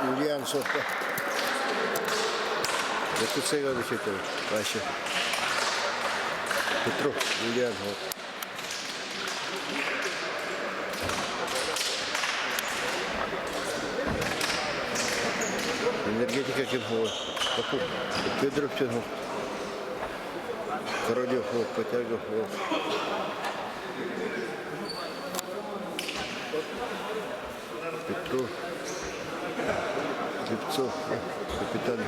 Ульян Софа. Якутскайга бүчөтөр Вася. Петров Ульян вот. Энергетика ким хуой? Федоров Чен Королев вот, Потягов вот. Петров, Слепцов, капитан.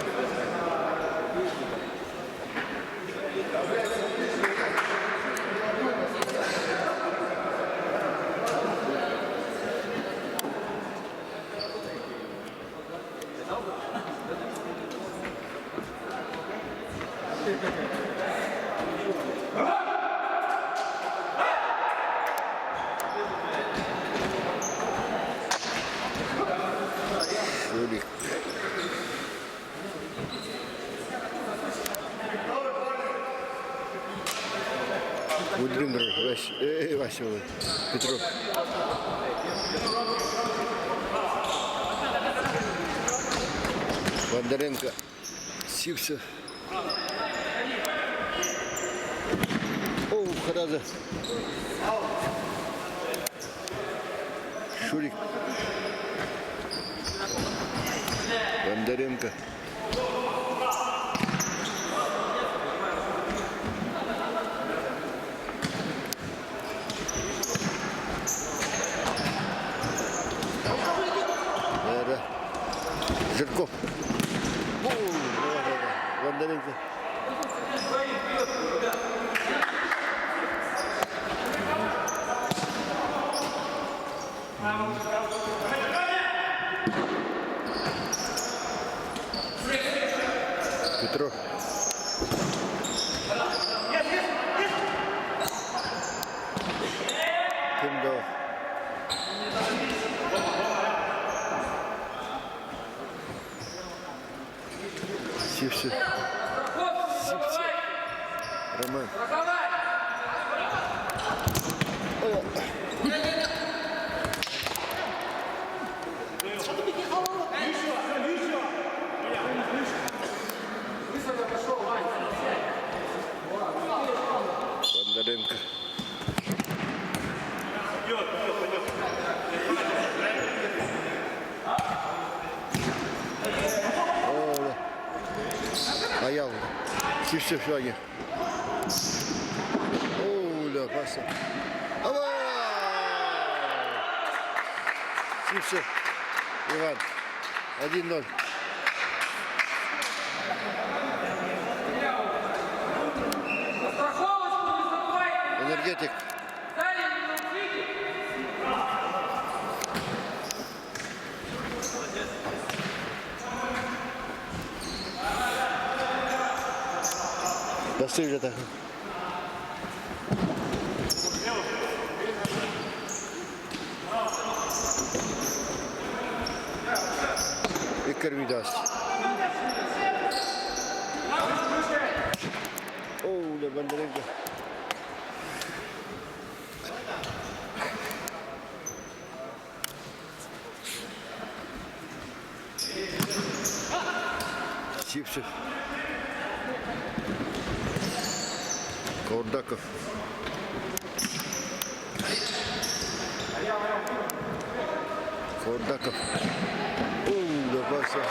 Шурик. Владимир Василий Петров. Бондаренко. Сивцев. О, Хараза. Шурик. Бондаренко. Да-да. Жирков. Бондаренко. Петров. Ким да Сивцев. Сивцев. Роман. Бондаренко. Аял. Сивцев Ваня. Оля, паса. Ава! Сивцев Иван. 1-0. Энергетик. Бастыыр жатаһын. Иккер видас. Оу, Бондаренко. Сивцев. Колдаков. Колдаков. Оу, добавься.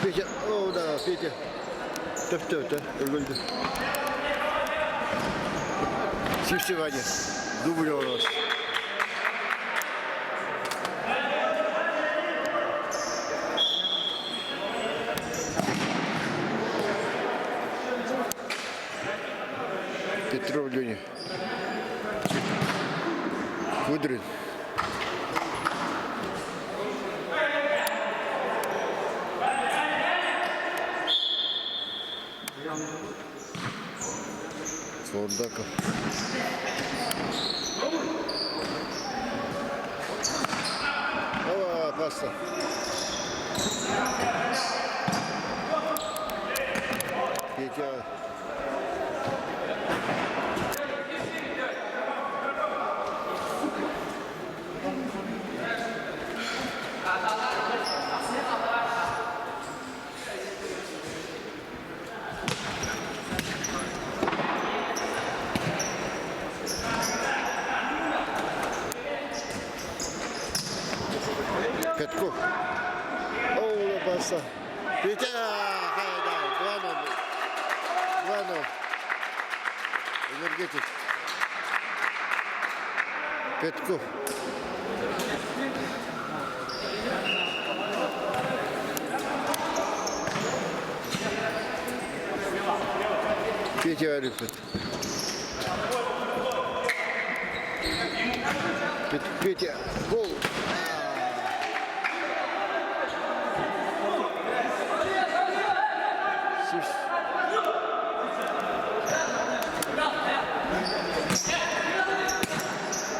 Петя, о, да, Петя. Төп-төп, өлгөлдү. Сивцев Ваня. Дубль у нас. Петров Леня. Кудрин. Солдаков. Ова, паста. Петя. Пятков. О, Петя, да, 2-0. 2-0. Энергетик. Пятков. Петя Арифет. Петя, гол.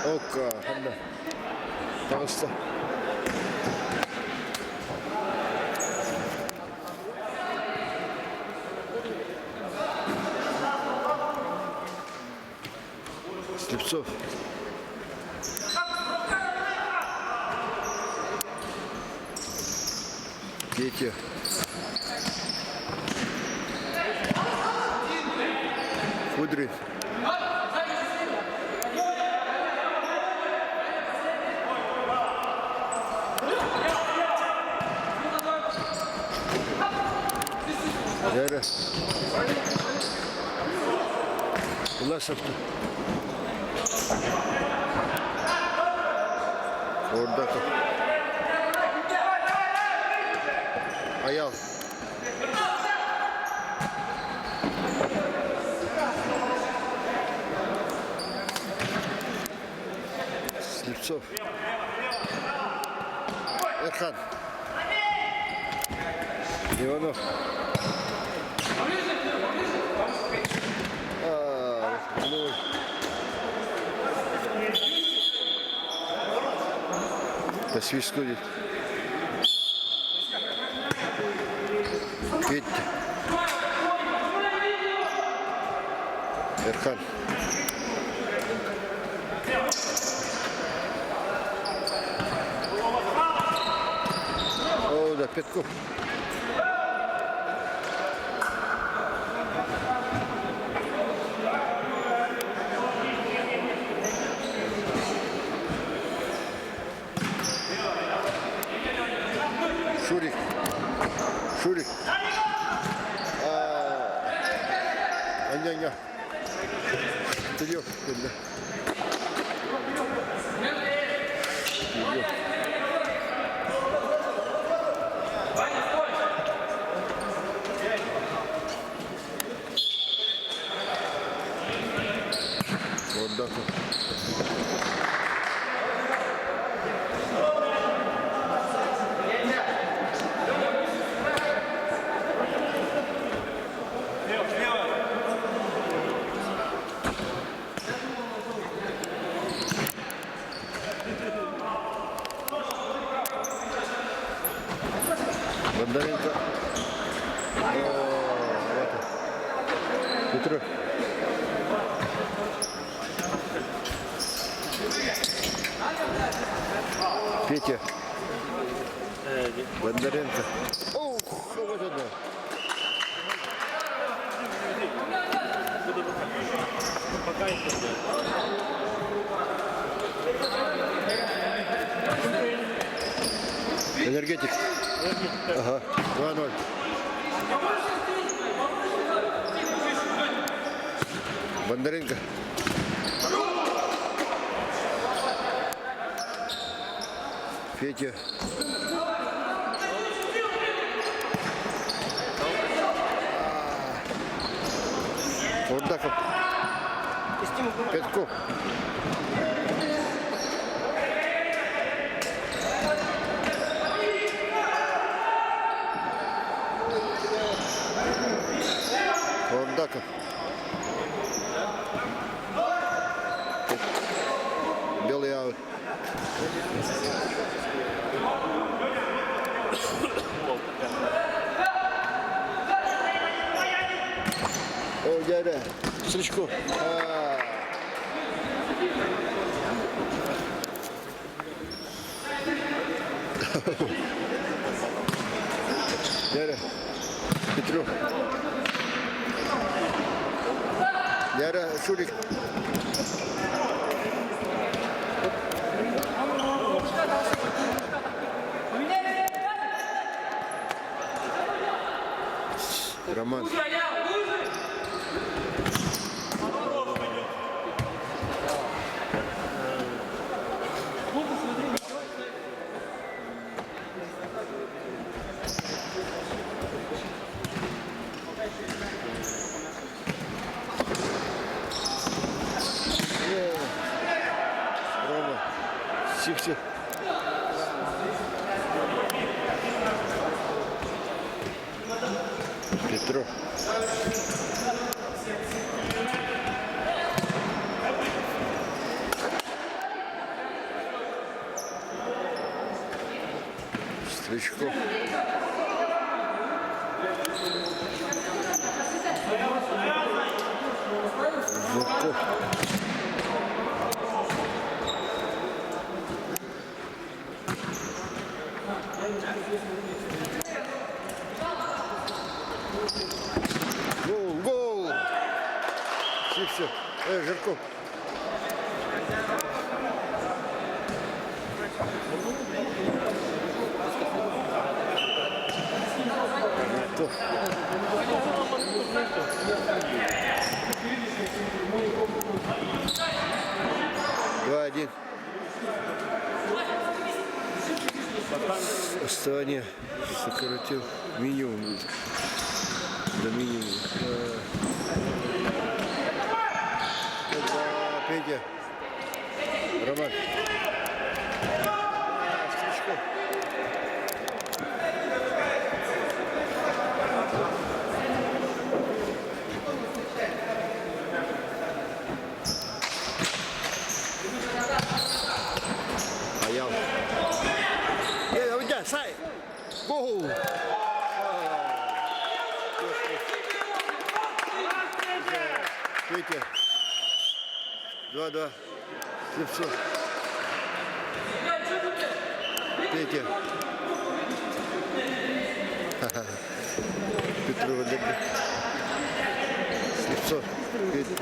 Окка, ханна. Таҕыста. Слепцов. Петя. Кудрин. Вера. Власовка. Ордаков. Аял. Слепцов. Эрхан. Иванов. А, ну. По свистку идет. Петя. Эрхан. О, да, Петков. Шурик. Шурик. Аня-ня. Штырев кэллэ. Штырев. Ордаков. Бондаренко. О, вот. Петров. Петя. Бондаренко. Ох, вот это. Энергетик. Ага, 2-0. Бондаренко. Петя. Ордаков. Пятков. Ордаков. Белый аут. Дядя, Стручков. Дядя, Петров. Дядя, Шурик. Роман. Рома. Сивцев. Петров. Стручков. Жуков. Гол, гол! Сивцев. Жирков. Жирков. 2-1. Отставание сократил минимум. До минимума. Да, Петя. Роман. Стручков. Аял. Сай! Гол! Петя. 2-2. Слепцов. Петя. Петрова Слепцов. Петя.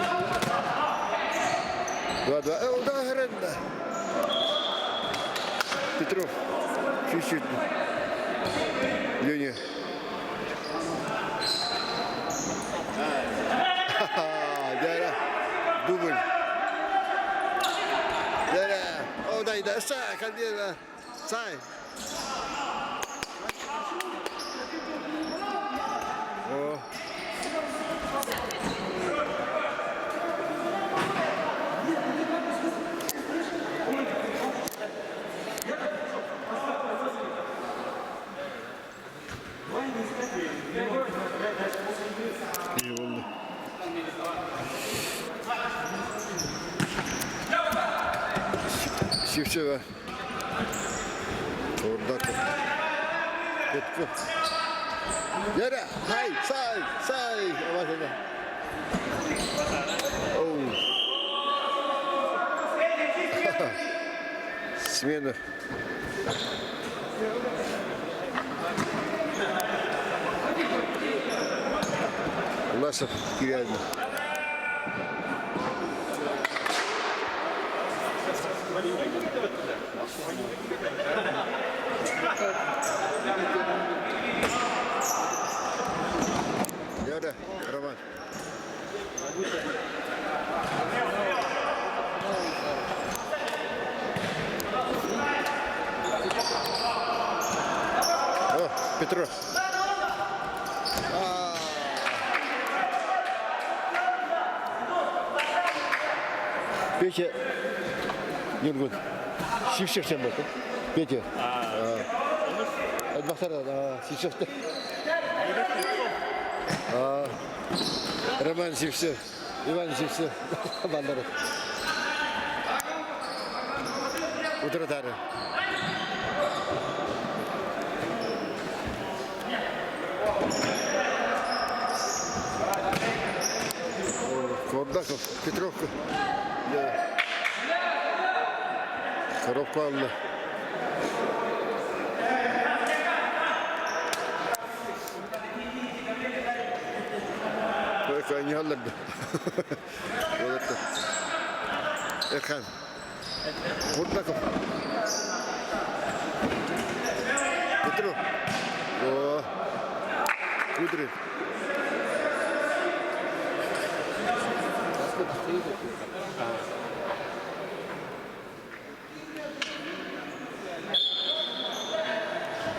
2-2. Да, Гренда. Петров. Чуть-чуть. Леня. Дядя. Дубль. Дядя. О, дай, дай. Сай, Сай. О. İyi oldu. Сивцева. Ордаков. Петков. Яра! Хай! Сай! Сай! Оу. Смена. Власов Кирягин. Яра, Роман. О, Петров. Петя Нюргун. Сивцев сен болды. Петя. Бахтар, Сивцев. Роман Сивцев. Иван Сивцев. Баллары. Утратары. Бурдаков, Петровка. Да. Коробка алла. Кайняллар да. Эрхан. Бурдаков. Петров. О. Кудрин.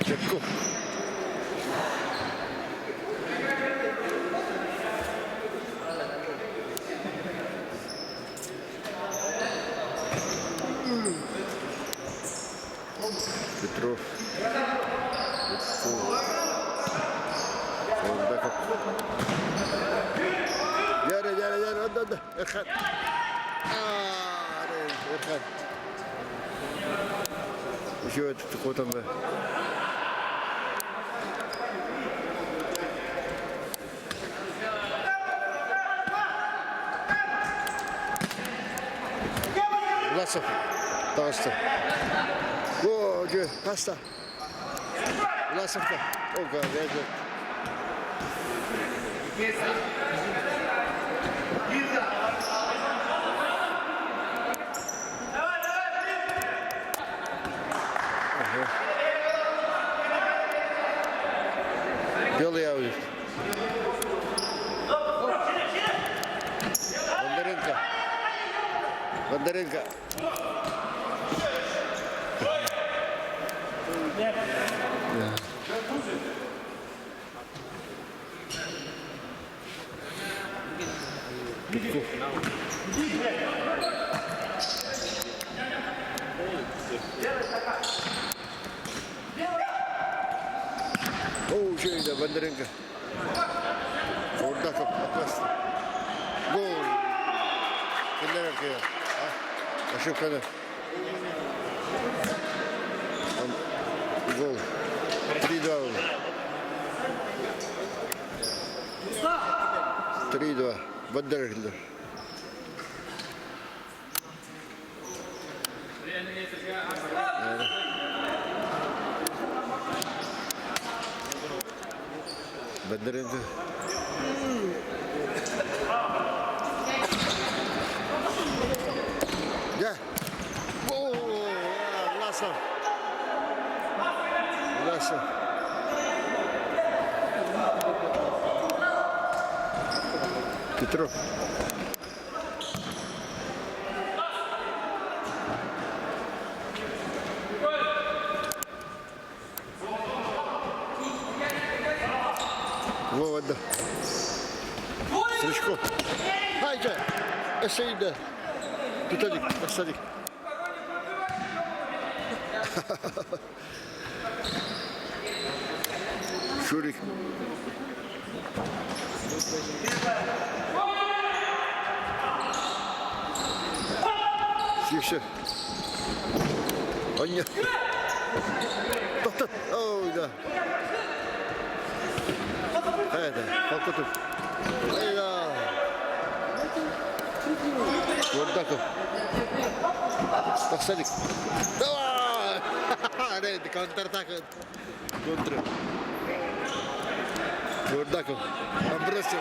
Чепков. Петров. Чепков. Яра, яра, яра, да, да, Эрхан. Эрхан. Еще этот там. Власов таҕыста. О, дьэ, таста. Власовка. Ога, дьэ. Белый Ауди. Бондаренко. Бондаренко. Оо, үчүгэй Бондаренко. Ордаков опасно. Гол. Бондаренко. Ошибканы. Гол. 3-2 3-2. Бондаренко. Бондаренко. Дьэ. О, Власов. Власов. Петров. Вова, да. Стручков. Хайда! Эсейда. Туталик, посадик. Шурик. Тише. О, нет. Тоқтат. Ой, да. Это, Полкотов. Ай, да. Бурдаков. Тахсалик. Давай! Рейд, контратака. Контра. Бурдаков. Амбросио.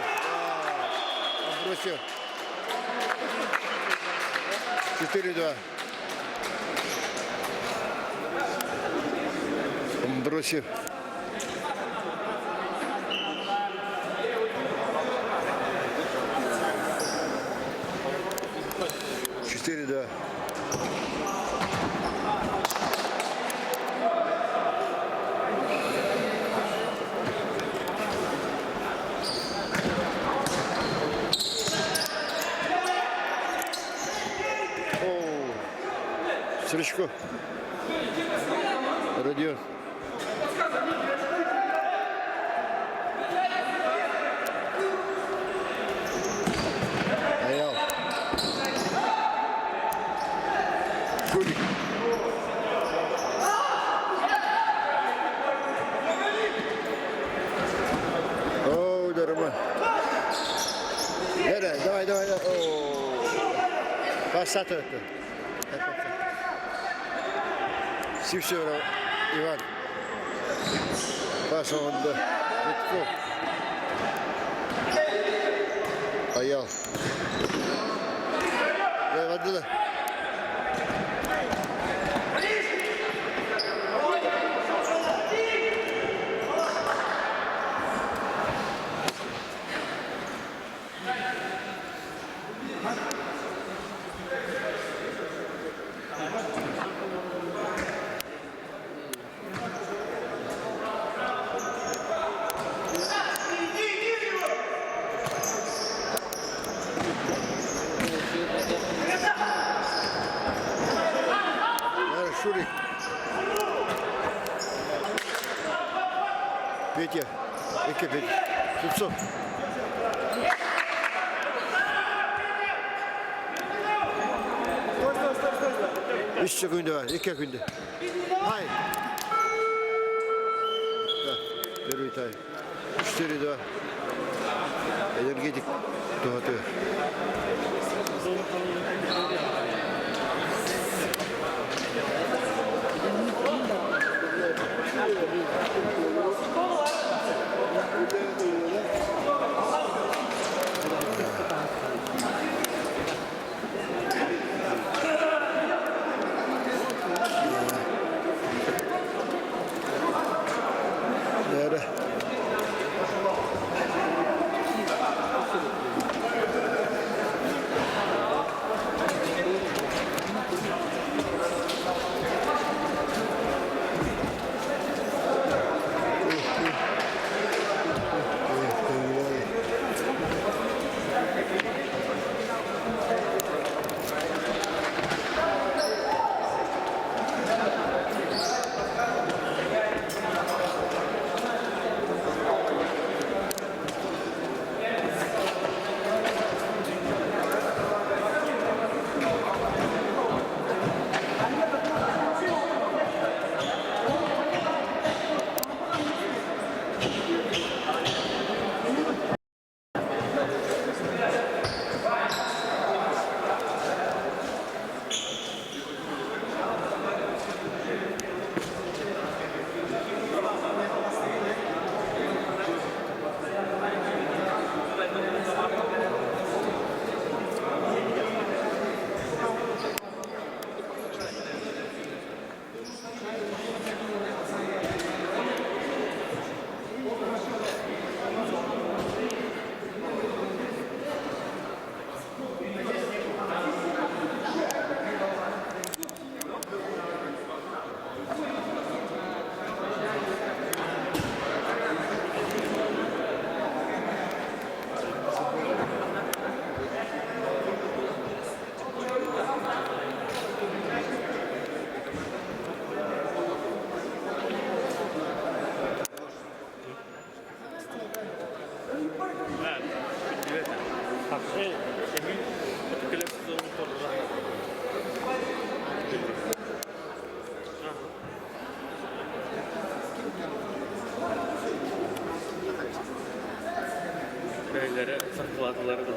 Амбросио. 4-2. Амбросио. 4-2. О, Стручков. Родион. Аял. Шурик. О, да, Роман. Давай, давай, давай. О. Пассата өттө. Сивцев Иван. Пас оҥордо. Витков. Аял. Бардылар. Шурик. Петя. Эки Петя. Супсов. Үс секунда бар, 2 секунда. Ай! Да, первый тайм. 4-2. Энергетик туһатыыр. Бээрэ. Бэйэлэрэ саркылаатылар да.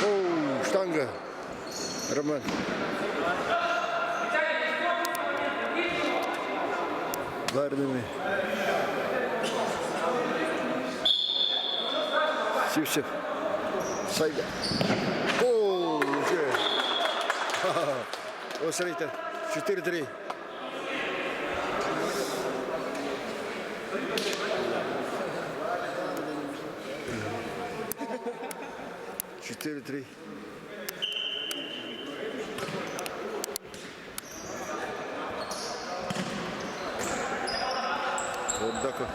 Оу, штанга. Роман. Ударными. Сивцев. Сайга. О, уже. О, смотрите, 4-3. 4-3. Ордаков.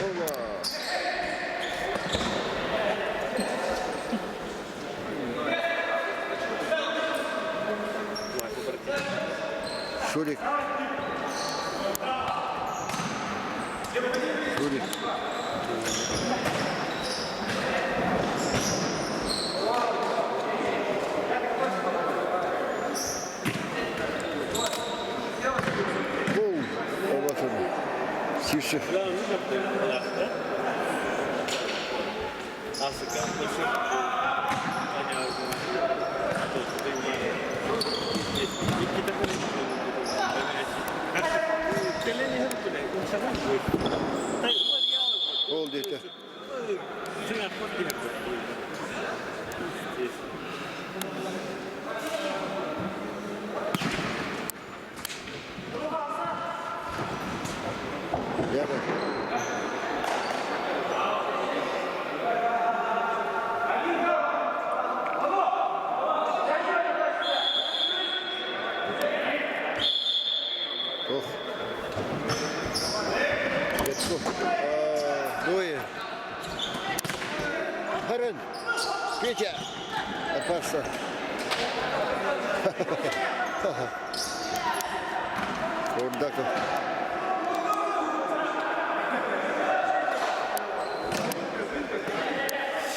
Ола! Шурик. Шурик. Оу, оҕотун. Сивцев. Ол диэтэ. Ох. Петков. Двое. Харен. Петя. Опасно. Курдаков.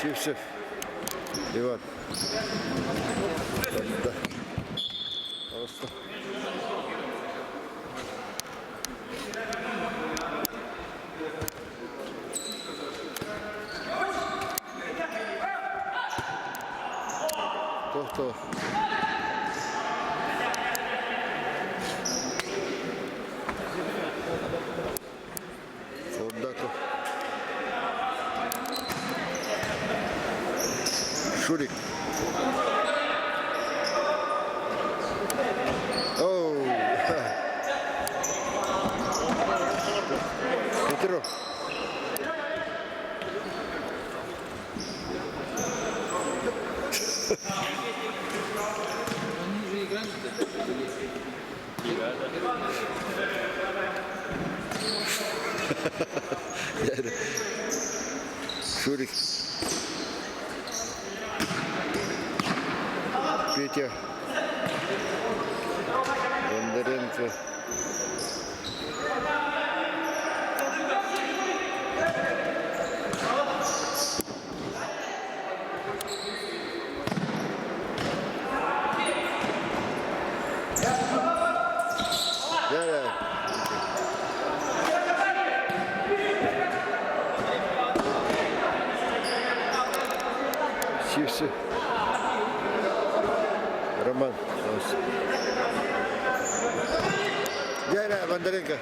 Сивцев. Иван. Да. Просто. Тохтоо. Курдаков. Шурик. Оу. Петров. Они же играли-то? Шурик. Петя. Бондаренко. Да-да. Сивцев. Роман. Дядя Бондаренко.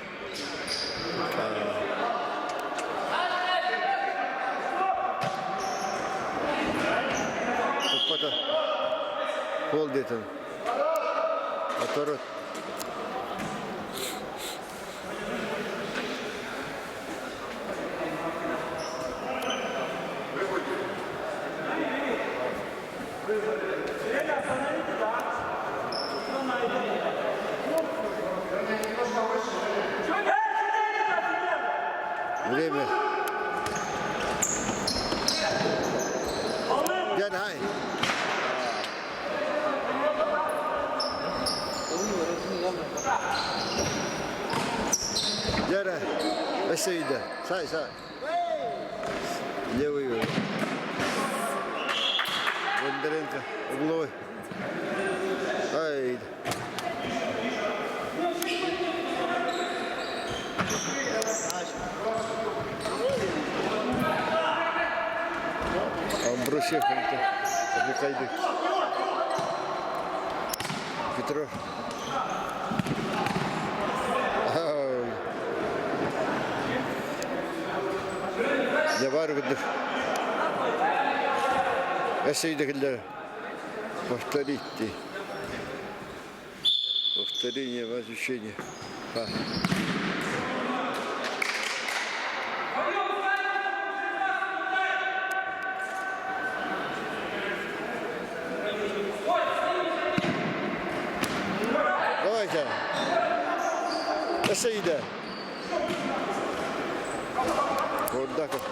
Туппата. Пол диэтин. Отворот. Время. Дядя, ай. Дядя, өссө ыйда. Сай, сай. Левый. Бондаренко. Угловой. Ай. Амбросьев это Михайлик. Петров. Дьэ баар курдук эсэйдэкиллэр повторить Повторение ощущения. А. Давайте. Эсэйдэ. Кордаков.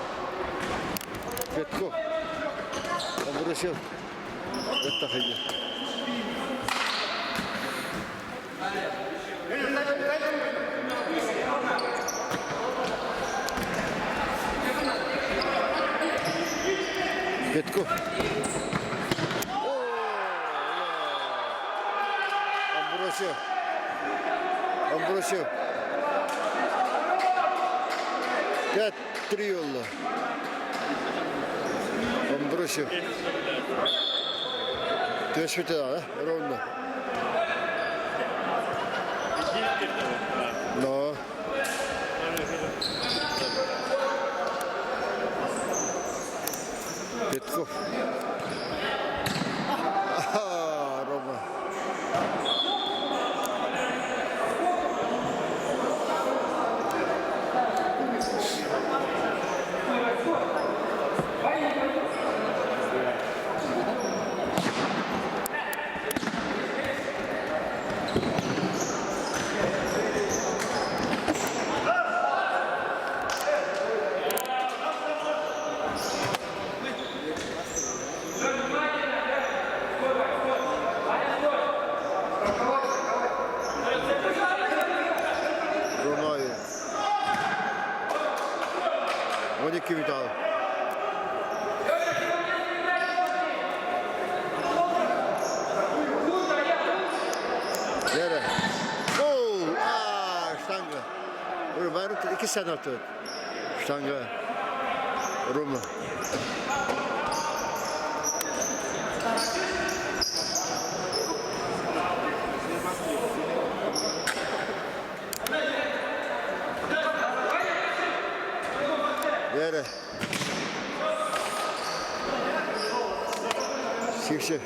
Петков. Обрусил. Ыттахыйда. Петков. Амбросио. Амбросио. 5-3 oldu. Амбросио. Түөспүтэ ровно. Но. Петков. Рома. Ромаев. 12 металл. Yere. Gol! Aa, штанга. Барыта икки санаты. Штанга. Рома. Yere. Сивсе.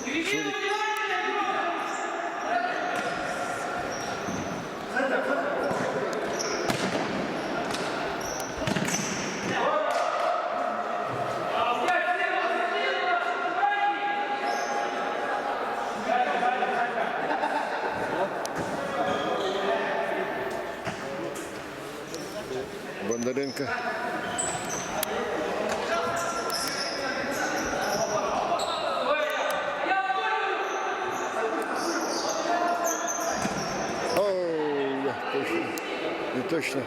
Шурик. Бондаренко. О, точно. Не точно.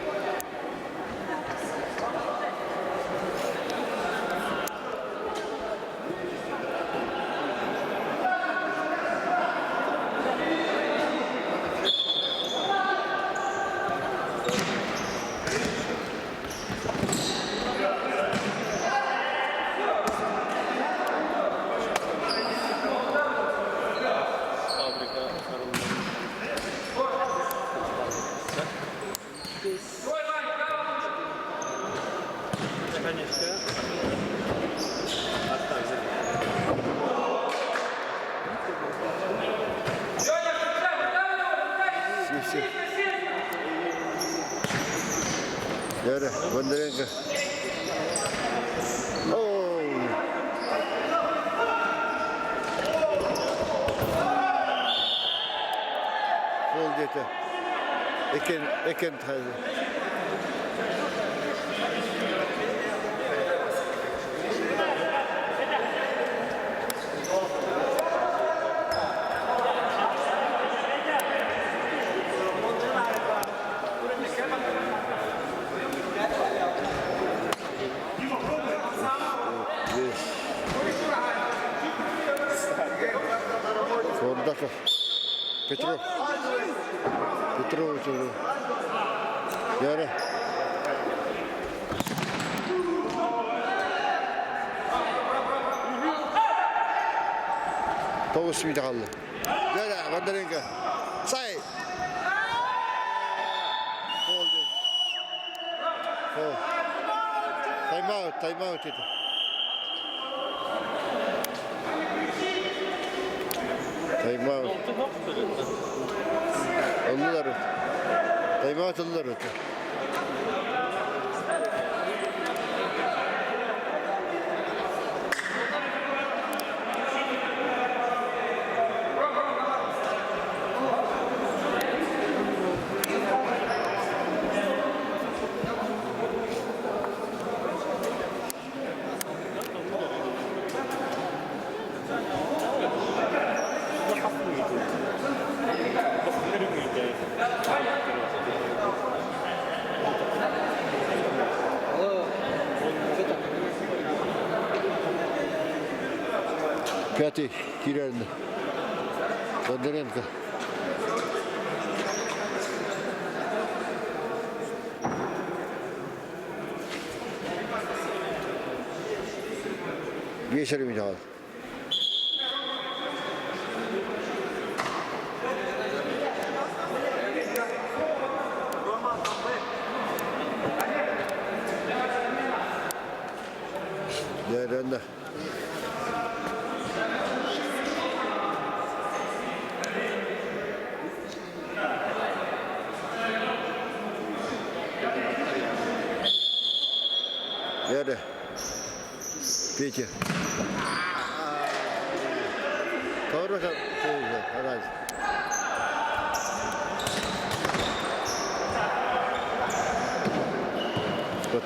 Fabrika sarılmalı. Конечно. Все, все. Yere, Бондаренко. Оу! Фол диэтэ. Экен, экен тайды. Кордаков. Петров. Петров. Яра. Тоҕус мүнүүтэ хаалла. Дьэ, Бондаренко. Сай! Фол. Фол. Тайм-аут, тайм-аут это. Тайм-аут. Ыллылар. Тайм-аут ыллылар это. Пятый киирэн Бондаренко. Биэс эрэ мүнүүтэ хаалла. Дьэ, Эрэ, Петя. Хорошо, раз. Вот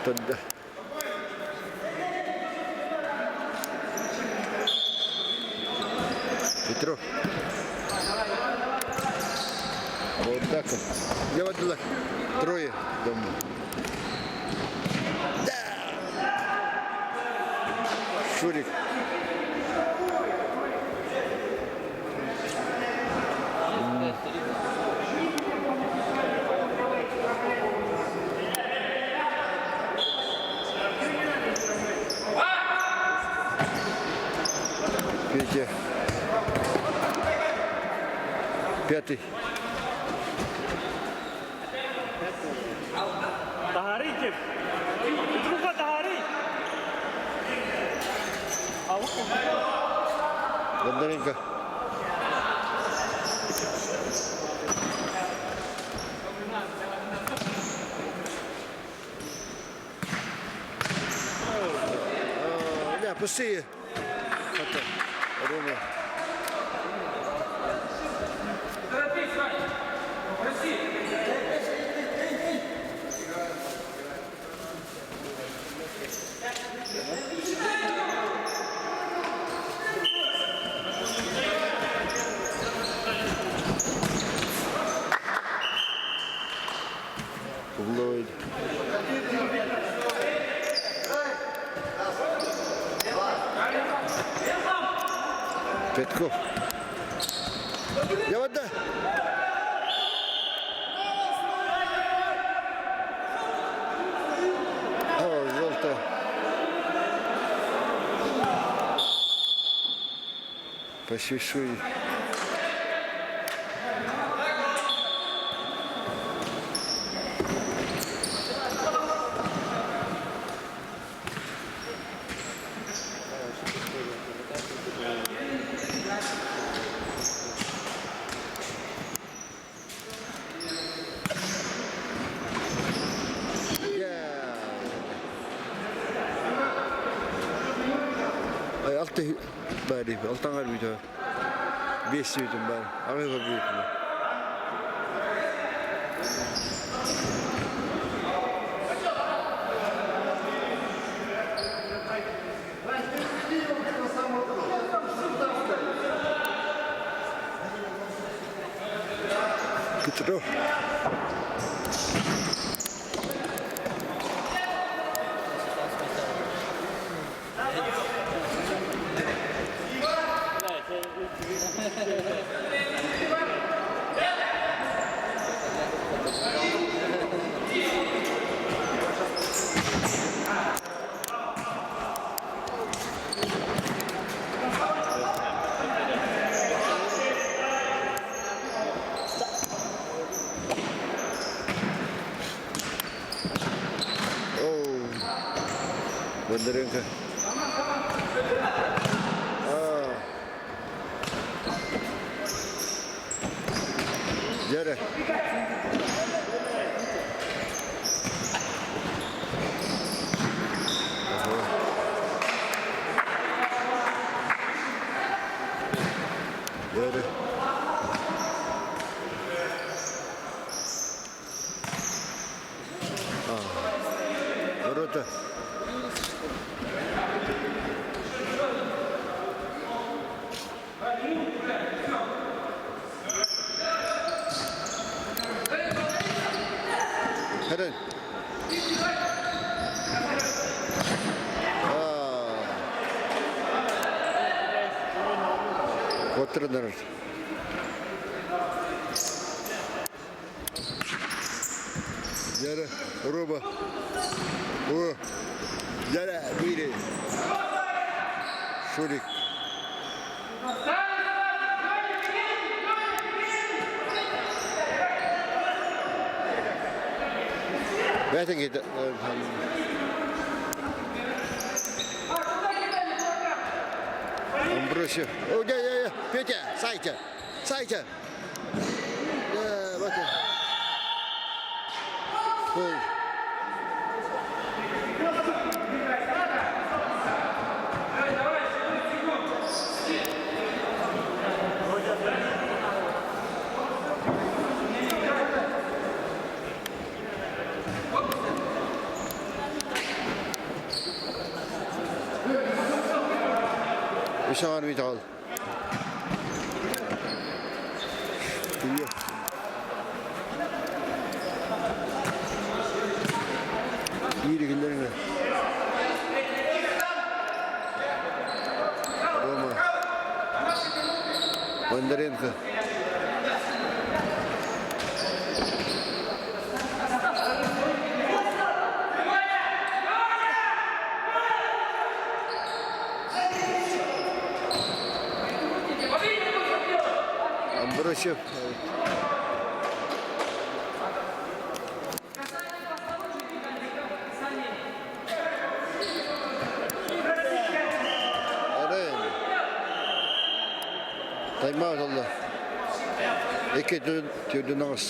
Петров. Вот так вот. Я вот трое дома. Да! Шурик. Петя. Пятый. Таһаарый ким? Петруха таһаарый! Бондаренко. Да, пустые. Это, Рома. Угловой. Петков. Я вода. О, желтая. Посвящу. Ай, алта баары, алтаңар бүтө. Бес бүтүн бар. Аҕыга бүтүн. Петров. Оо. Бондаренко. Дьэрэ. Дьэрэ. Ворота. Харан. Куоттаран Дьэрэ, Роба. О, дьэрэ, биири. Шурик. Бэйэтин киһитэ. Амбросиев. О, дьэ, дьэ, дьэ, Петя, сайте, сайте. Фол. Үс аҥаар мүнүүтэ Биир Рома Бондаренко. Амбросьев. Тайма олла. Икки түрдүн аҕыс.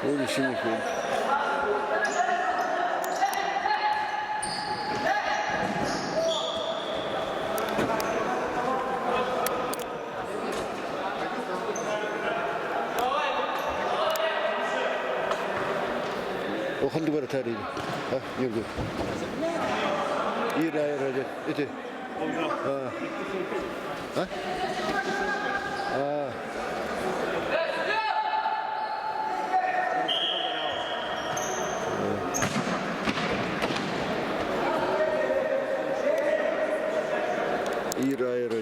Ол işini koy. Ол ханнык барытаар Юргу. Ира ира ити. А? А. Ира ира.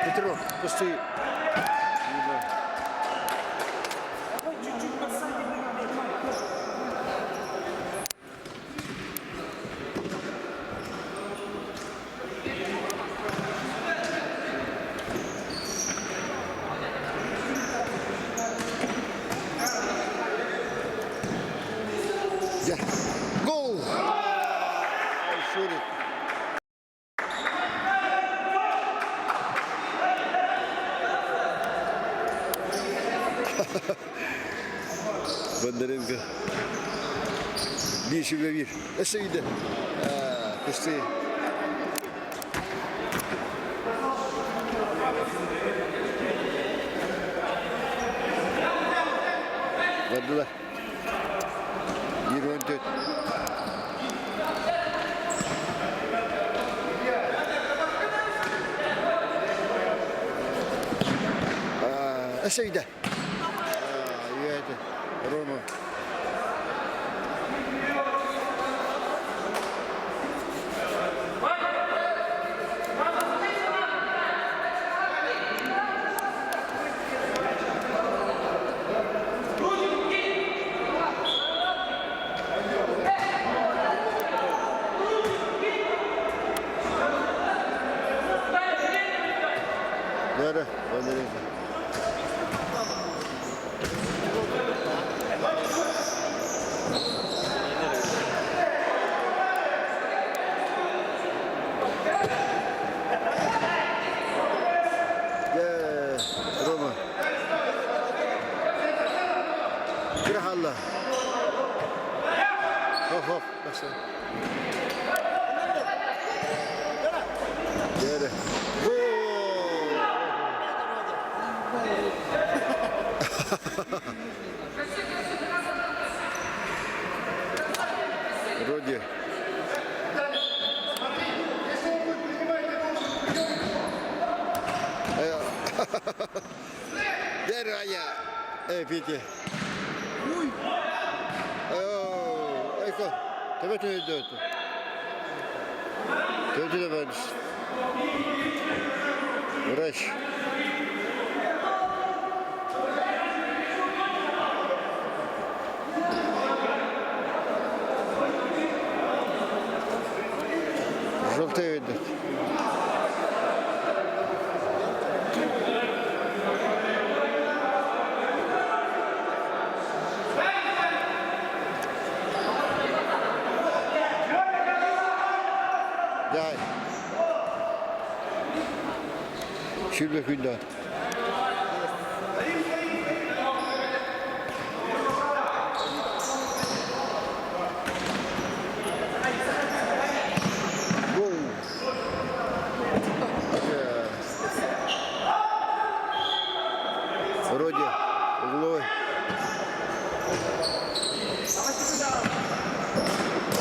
Петров, пусти. Дьэ, гол! Шурик. Бондаренко. Биир сүбэ биир. Өссө үйдэ. Кыстыы. Бардылар. 1-14. Өссө үйдэ. Үйэти. Рома. Бары, Бондаренко. Рома. Кыра хаалла. Хоп, хоп, тахсан. Дьэ, Гол! Вроде. Дерая. Петя. Ecco, төбөтүн өйдөөтү. Төбөтүн өйдөөтү. Врач. Желтый өйдөт. Дай. Сүүрбэ күндэ. Гол. Вроде угловой.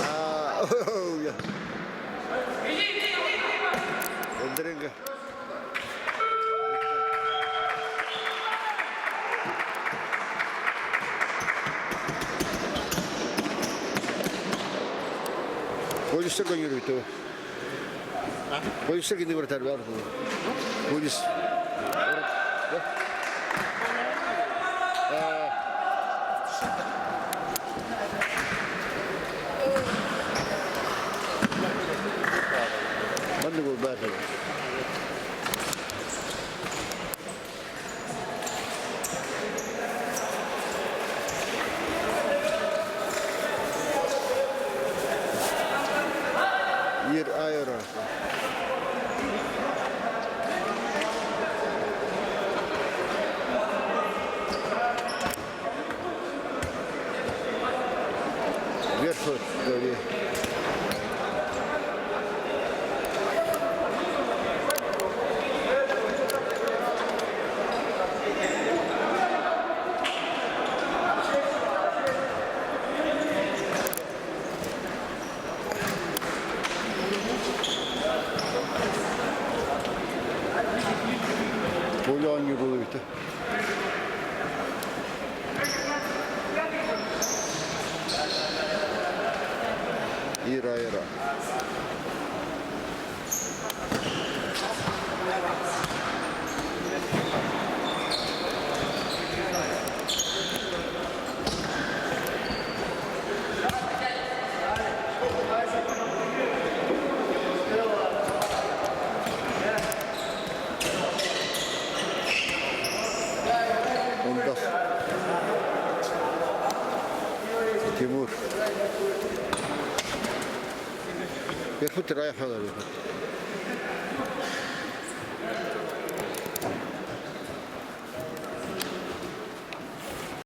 А, Бондаренко. Полиса көңүрүтү. Полиса кини вратарь бар. Полис. Маннык баар. Ир аэро. Верху дави. Поле оонньуу буолуйта. Ира, Ира. Ондах. Тимур. Үөрпүт ыраах хаалар.